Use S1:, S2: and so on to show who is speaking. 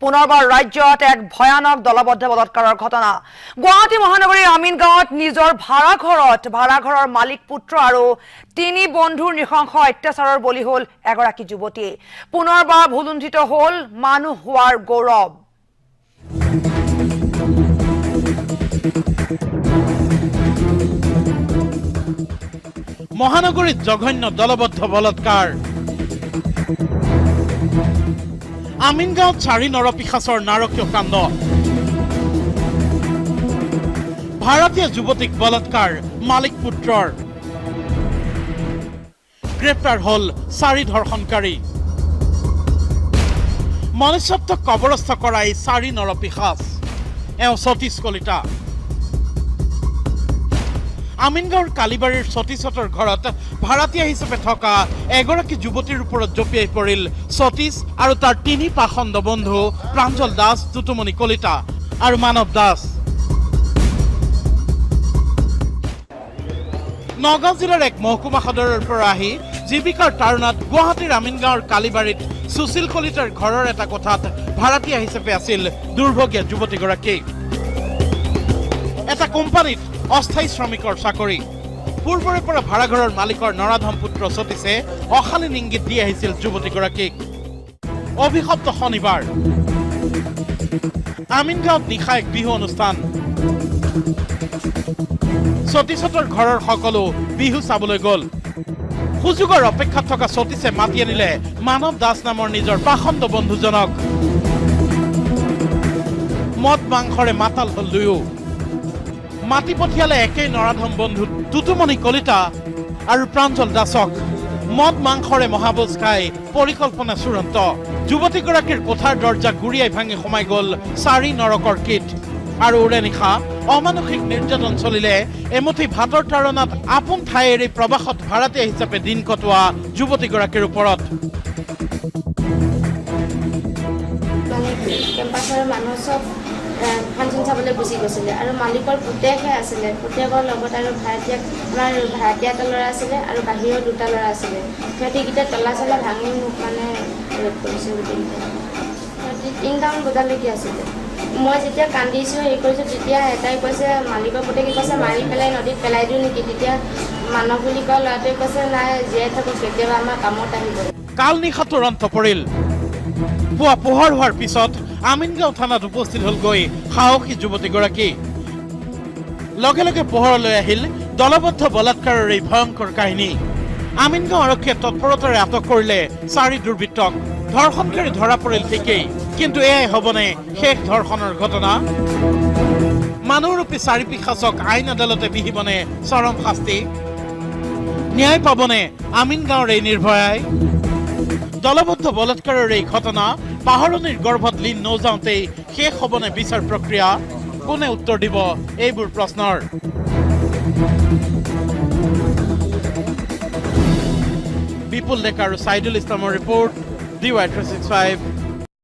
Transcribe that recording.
S1: পুনৰবাৰ ৰাজ্যত এক ভয়ানক দলবদ্ধ বলাৎকাৰৰ ঘটনা। গুৱাহাটী মহানগৰীৰ আমিনগাঁৱত নিজৰ ভাড়াঘৰৰ মালিক পুত্ৰ আৰু তিনি বন্ধুৰ নৃশংস অত্যাচাৰৰ বলি হ'ল এগৰাকী যুৱতী। পুনৰবাৰ ভুলুণ্ঠিত হ'ল মানুহ হোৱাৰ গৌৰৱ।
S2: মহানগৰীত জঘন্য দলবদ্ধ বলাৎকাৰ। আমিনগাঁৱত চাৰি নৰপিশাচৰ নাৰকীয় কাণ্ড। ভাৰতীয় যুৱতীক বলাৎকাৰ মালিক পুত্ৰৰ। গ্ৰেপ্তাৰ হ'ল চাৰি ধৰ্ষণকাৰী। মনুষ্যত্বক কবৰস্থ কৰা এই চাৰি নৰপিশাচ। এওঁ সতীশ কলিতা। আমিনগাঁৱৰ কালিবাৰীৰ সতীশহঁতৰ ঘৰত ভাড়াতীয়া হিচাপে থকা এগৰাকী যুৱতীৰ ওপৰত জঁপিয়াই পৰিল সতীশ আৰু তাৰ তিনি পাষণ্ড বন্ধু প্ৰাঞ্জল দাস, টুটুমণি কলিতা আৰু মানৱ দাস। নগাঁও জিলাৰ এক মহকুমা সদৰৰ পৰা আহি জীৱিকাৰ তাৰণাত গুৱাহাটীৰ আমিনগাঁৱৰ কালিবাৰীত সুশীল কলিতাৰ ঘৰৰ এটা কোঠাত ভাড়াতীয়া হিচাপে আছিল দুৰ্ভগীয়া যুৱতীগৰাকী। এটা কোম্পানীত অস্থায়ী শ্ৰমিকৰ চাকৰি। পূৰ্বৰে পৰা ভাড়াঘৰৰ মালিকৰ নৰাধম পুত্ৰ সতীশে অশালীন ইংগিত দি আহিছিল যুৱতীগৰাকীক। অভিশপ্ত শনিবাৰ আমিনগাঁৱত নিশা এক বিহু অনুষ্ঠান। সতীশহঁতৰ ঘৰৰ সকলো বিহু চাবলৈ গ'ল। সুযোগৰ অপেক্ষাত থকা সতীশে মাতি আনিলে মানৱ দাস নামৰ নিজৰ পাষণ্ড বন্ধুজনক। মদ মাংসৰে মাতাল হ'ল দুয়ো। মাতি পঠিয়ালে একেই নৰাধম বন্ধু টুটুমণি কলিতা আৰু প্ৰাঞ্জল দাসক। মদ মাংসৰে মহাভোজ খাই পৰিকল্পনা চূড়ান্ত। যুৱতীগৰাকীৰ কোঠাৰ দৰ্জা গুৰিয়াই ভাঙি সোমাই গ'ল চাৰি নৰকৰ কীট। আৰু ওৰে নিশা অমানসিক নিৰ্যাতন চলিলে এমুঠি ভাতৰ তাৰণাত আপোন ঠাই এৰি প্ৰবাসত ভাড়াতীয়া হিচাপে দিন কটোৱা যুৱতীগৰাকীৰ ওপৰত।
S3: কেম্পাছৰ মানুহ চব ফাংচন চাবলৈ গুচি গৈছিলে আৰু মালিকৰ পুতেকহে আছিলে। পুতেকৰ লগত আৰু ভাড়াতীয়া, আমাৰ ভাড়াতীয়া এটা ল'ৰা আছিলে আৰু বাহিৰৰ দুটা ল'ৰা আছিলে। সিহঁতিকেইটা তলা চলা ভাঙি মোক মানে ৰেপ কৰিছে গোটেইকেইটা। সিহঁতি 3টামান বজালৈকে আছিলে। মই যেতিয়া কান্দিছোঁ হেৰি কৰিছোঁ তেতিয়া এটাই কৈছে, মালিকৰ পুতেকে কৈছে মাৰি পেলাই নদীত পেলাই দিওঁ নেকি। তেতিয়া মানৱ বুলি কোৱা ল'ৰাটোৱে কৈছে নাই, জীয়াই থাকোঁ, কেতিয়াবা আমাৰ কামত আহিব।
S2: কাল নিশাটোৰ অন্ত পৰিল। পুৱা পোহৰ হোৱাৰ পিছত আমিনগাঁও থানাত উপস্থিত হ'লগৈ সাহসী যুৱতীগৰাকী। লগে লগে পোহৰলৈ আহিল দলবদ্ধ বলাৎকাৰৰ এই ভয়ংকৰ কাহিনী। আমিনগাঁও আৰক্ষীয়ে তৎপৰতাৰে আটক কৰিলে চাৰি দুৰ্বৃত্তক। ধৰ্ষণকাৰী ধৰা পৰিল ঠিকেই, কিন্তু এয়াই হ'বনে শেষ ধৰ্ষণৰ ঘটনা? মানুহৰূপী চাৰি পিশাচক আইন আদালতে বিহিবনে চৰম শাস্তি? ন্যায় পাবনে আমিনগাঁৱৰ এই নিৰ্ভয়াই? দলবদ্ধ বলাৎকাৰৰ এই ঘটনা পাহৰণিৰ গৰ্ভত লীন নৌযাওঁতেই শেষ হ'বনে বিচাৰ প্ৰক্ৰিয়া? কোনে উত্তৰ দিব এইবোৰ প্ৰশ্নৰ? বিপুল ডেকা আৰু ছাইদুল ইছলামৰ ৰিপৰ্ট, DY 365,